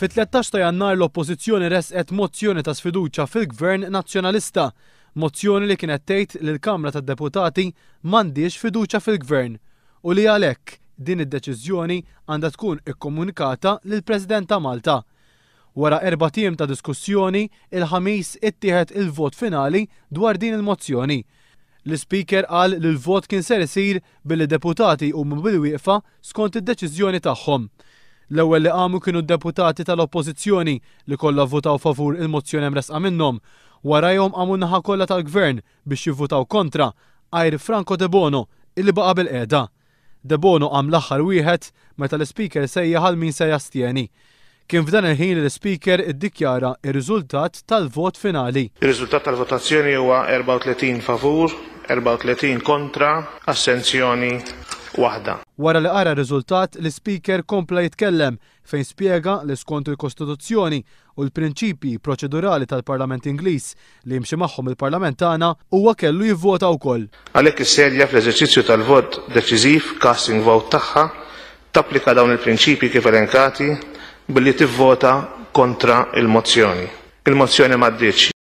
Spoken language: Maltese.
Fit-13 ta' Jannar l-Oppożizzjoni ressqet mozzjoni ta' sfiduċja fil-Gvern Nazzjonalista, mozzjoni li kienet tgħid li l-Kamra tad-Deputati m'għandhiex fiduċja fil-Gvern u li għalhekk din id-deċiżjoni għandha tkun ikkomunikata lill-President ta' Malta. Wara erbat ijiem ta' diskussjoni, il-Ħamis ittieħed il-vot finali dwar din il-mozzjoni. L-Ispeaker qal li l-vot kien ser isir billi deputati jqumu bilwieqfa skont id-deċiżjoni tagħhom. L-ewwel li qamu kienu d-deputati tal-Oppożizzjoni li kollha vvutaw favur il-mozzjoni mressqa minnhom. Warajhom qamu n-naħa kollha tal-Gvern biex jivvutaw kontra, għajr Franco Debono illi baqa' bilqiegħda. Debono qam l-aħħar wieħed meta l-Ispeaker sejjaħ għal min se jastjeni. Kien f'dan il-ħin li l-Ispeaker iddikjara r-riżultat tal-vot finali. Ir-riżultat tal-votazzjoni huwa 34 favur, 34 kontra, astensjoni waħda. Wara li qara r-riżultat, l-Ispeaker kompla jitkellem fejn spjega li skont il-Kostituzzjoni u l-prinċipji proċedurali tal-Parlament Ingliż li jimxi magħhom il-Parlament tagħna, huwa kellu jivvota wkoll. Għalhekk is-Sedja fl-eżerċizzju tal-vot deċiżiv, casting vote, tagħha, tapplika dawn il-prinċipji kif elenkati billi tivvota kontra l-mozzjoni. Il-mozzjoni m'għaddietx.